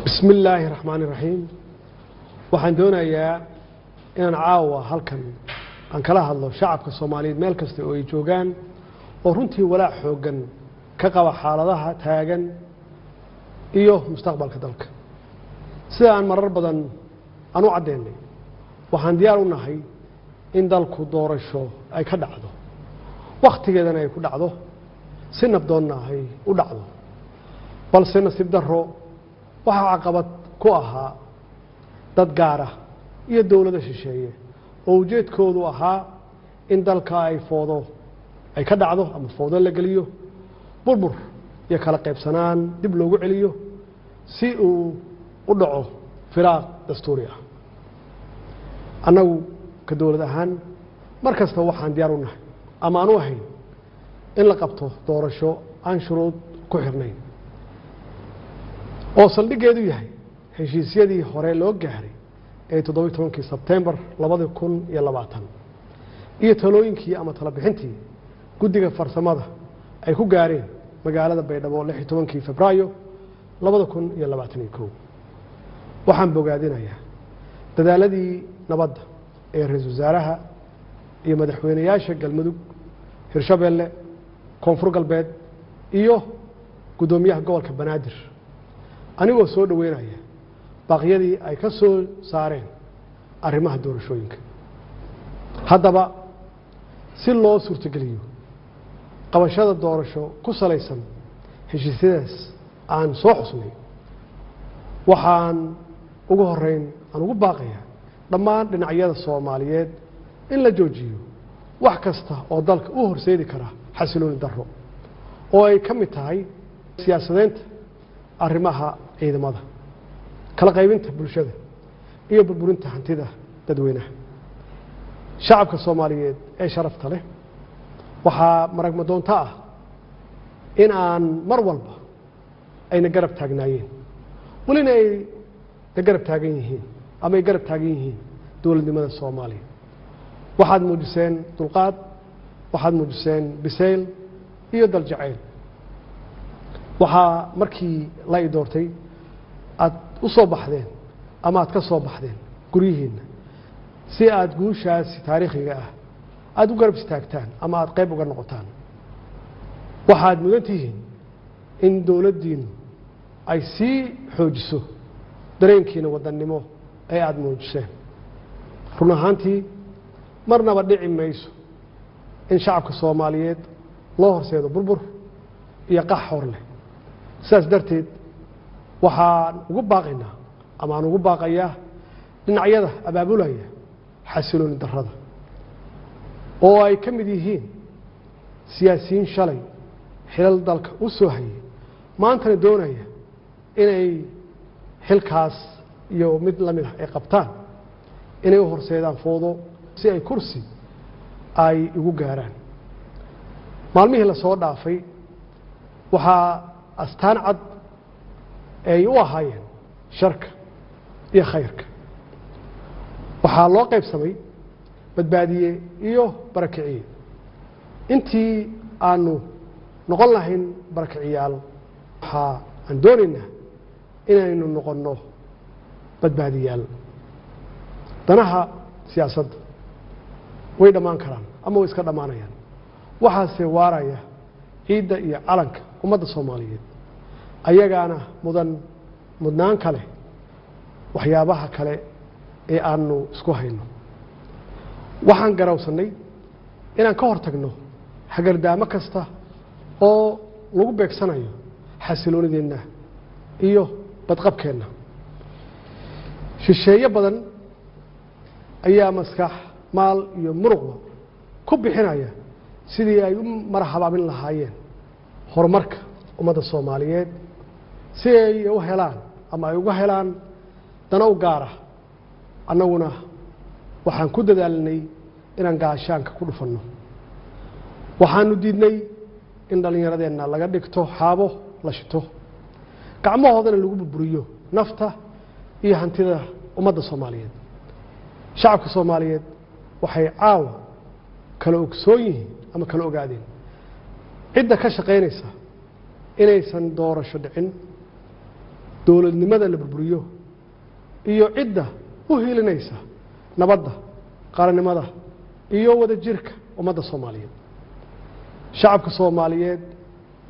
Bismi illaahi raxmaani raxiim. Waxaan doonayaa inaan caawa halkan aan kala hadlo shacabka Soomaaliyeed meel kasta oo ay joogaan, oo runtii walaac xooggan ka qaba xaaladaha taagan iyo mustaqbalka dalka. Sida aan marar badan aan u caddeynay, waxaan diyaar u nahay in dalku doorasho ay ka dhacdo, wakhtigeedana ay ku dhacdo, si nabdoonna ay u dhacdo. Balse nasiib darro, waxaa caqabad ku ahaa dad gaara iyo dowlado shisheeye oo ujeedkoodu ahaa in dalka ay foodo ay ka dhacdo ama foodo la geliyo, burbur iyo kala qaybsanaan dib loogu celiyo, si uu u dhaco firaaq dastuuri ah. Annagu ka dowlad ahaan mar kasta waxaan diyaar u nahay ama aan u ahayn in la qabto doorasho aan shuruud ku xirnayn, oo saldhiggeedu yahay heshiisyadii hore loo gaaray ee 17-kii Sebtembar 2020 iyo talooyinkii ama talo bixintii guddiga farsamada ay ku gaareen magaalada Baydhabo 16-kii Febraayo 2021. Waxaan bogaadinayaa dadaaladii nabadda ee ra-iisul wasaaraha iyo madaxweyneyaasha Galmudug, Hirshabeelle, Koonfur Galbeed iyo guddoomiyaha gobolka Banaadir, anigoo soo dhoweynaya baaqyadii ay ka soo saareen arrimaha doorashooyinka. Haddaba, si loo suurtogeliyo qabashada doorasho ku salaysan heshiisyadaas aan soo xusnay, waxaan ugu horeyn aan ugu baaqayaa dhammaan dhinacyada Soomaaliyeed in la joojiyo wax kasta oo dalka u horseedi kara xasilooni darro, oo ay ka mid tahay siyaasadeynta arrimaha ciidamada, kala qaybinta bulshada iyo burburinta hantida dadweynaha. Shacabka Soomaaliyeed ee sharafta leh, waxaa maragmadoonto ah in aan mar walba ayna garab taagnaayeen, welina ay na garab taagan yihiin ama ay garab taagan yihiin dowladnimada Soomaaliya. Waxaad muujiseen dulqaad, waxaad muujiseen bisayl iyo daljacayl. Waxaa markii la i doortay aada u soo baxdeen ama aad ka soo baxdeen guryihiinna si aada guushaasi taariikhiga ah aada u garab istaagtaan ama aada qayb uga noqotaan. Waxaad mudan tihiin in dowladdiinnu ay sii xoojiso dareenkiina wadannimo ee aada muujiseen. Run ahaantii, marnaba dhici mayso in shacabka Soomaaliyeed loo horseedo burbur iyo qax hor leh. Sidaas darteed, waxaan ugu baaqaynaa ama aan ugu baaqayaa dhinacyada abaabulaya xasilooni darrada, oo ay ka mid yihiin siyaasiyiin shalay xilal dalka u soo hayay, maantana doonaya inay xilkaas iyo mid la mid ah ay qabtaan, inay u horseedaan foodo si ay kursi ay igu gaaraan. Maalmihii lasoo dhaafay waxaa astaan cad ay u ahaayeen sharka iyo khayrka. Waxaa loo qaybsamay badbaadiye iyo barakiciye. Intii aanu noqon lahayn barakiciyaal, waxaa aan doonaynaa inaynu noqonno badbaadiyaal. Danaha siyaasadda way dhammaan karaan ama way iska dhammaanayaan, waxaase waaraya ciidda iyo calanka ummadda Soomaaliyeed, ayagaana mudan mudnaan kale waxyaabaha kale ee aanu isku hayno. Waxaan garawsannay inaan ka hor tagno hagardaamo kasta oo lagu beegsanayo xasiloonideenna iyo badqabkeenna. Shisheeye badan ayaa maskax, maal iyo muruqba ku bixinaya sidii ay u marhabaabin lahaayeen horumarka ummadda Soomaaliyeed, si ay u helaan ama ay uga helaan dano u gaara. Annaguna waxaan ku dadaalnay inaan gaashaanka ku dhufanno. Waxaanu diidnay in dhallinyaradeenna laga dhigto xaabo la shito, gacmahoodana lagu burburiyo nafta iyo hantida ummadda Soomaaliyeed. Shacabka Soomaaliyeed waxay caawa kala ogsoon yihiin ama kala ogaadeen cidda ka shaqaynaysa inaysan doorasho dhicin. dowladnimada la burburiyo iyo cidda u hiilinaysa nabadda, qarannimada iyo wadajirka ummadda Soomaaliyeed. Shacabka Soomaaliyeed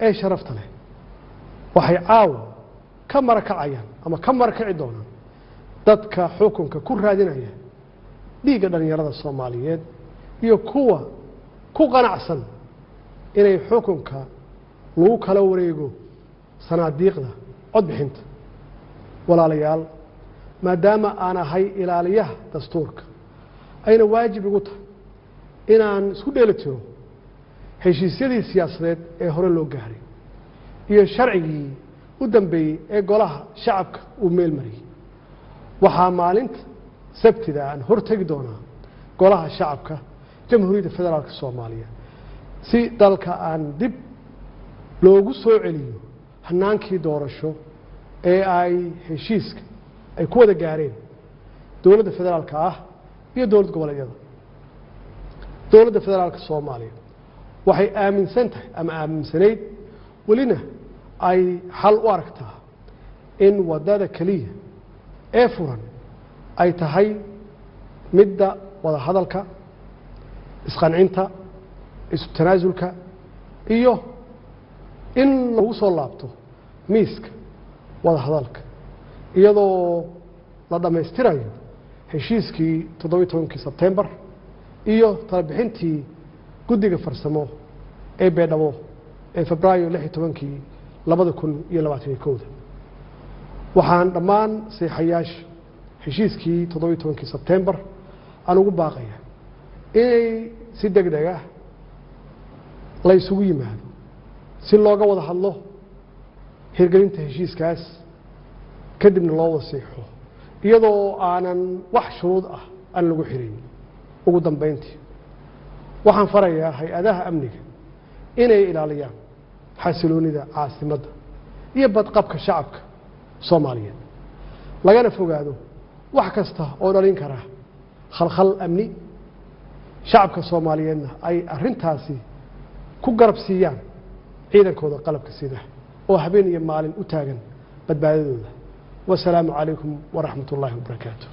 ee sharafta leh waxay caawa ka marakacayaan ama ka marakaci doonaan dadka xukunka ku raadinaya dhiigga dhallinyarada Soomaaliyeed iyo kuwa ku qanacsan inay xukunka lagu kala wareego sanaadiiqda codbixinta. Walaalayaal, maadaama aan ahay ilaaliyaha dastuurka, ayna waajib igu tahay inaan isku dheeli tiro heshiisyadii siyaasadeed ee hore loo gaaray iyo sharcigii u dambeeyey ee golaha shacabka uu meel mariyey, waxaa maalinta Sabtida aan hortegi doonaa golaha shacabka Jamhuuriyadda Federaalka Soomaaliya si dalka aan dib loogu soo celiyo hanaankii doorasho ee ay heshiiska ay ku wada gaareen dowladda federaalka ah iyo dowlad goboleedyada. Dowladda Federaalka Soomaaliya waxay aaminsan tahay ama aaminsanayd, welina ay xal u aragtaa, in waddada keliya ee furan ay tahay midda wada hadalka, isqancinta, isu tanaasulka iyo in lagu soo laabto miiska wada hadalka, iyadoo la dhammaystirayo heshiiskii 17-kii Sebtembar iyo talabixintii guddiga farsamo ee Beedhabo ee Febraayo 16-kii 2021-da. Waxaan dhammaan seexayaasha heshiiskii 17-kii Sebtembar aan ugu baaqaya inay si deg deg ah la isugu yimaado si looga wada hadlo hirgelinta heshiiskaas, kadibna loo wada siixo iyadoo aanan wax shuruud ah aan lagu xirin. Ugu dambeyntii, waxaan farayaa hay-adaha amniga inay ilaaliyaan xasiloonida caasimadda iyo badqabka shacabka Soomaaliyeed, lagana fogaado wax kasta oo dhalin kara khalkhal amni, shacabka Soomaaliyeedna ay arrintaasi ku garab siiyaan ciidankooda qalabka sida oo habeen iyo maalin u taagan badbaadadooda. Wasalaamu calaykum waraxmat ullaahi wabarakaatu.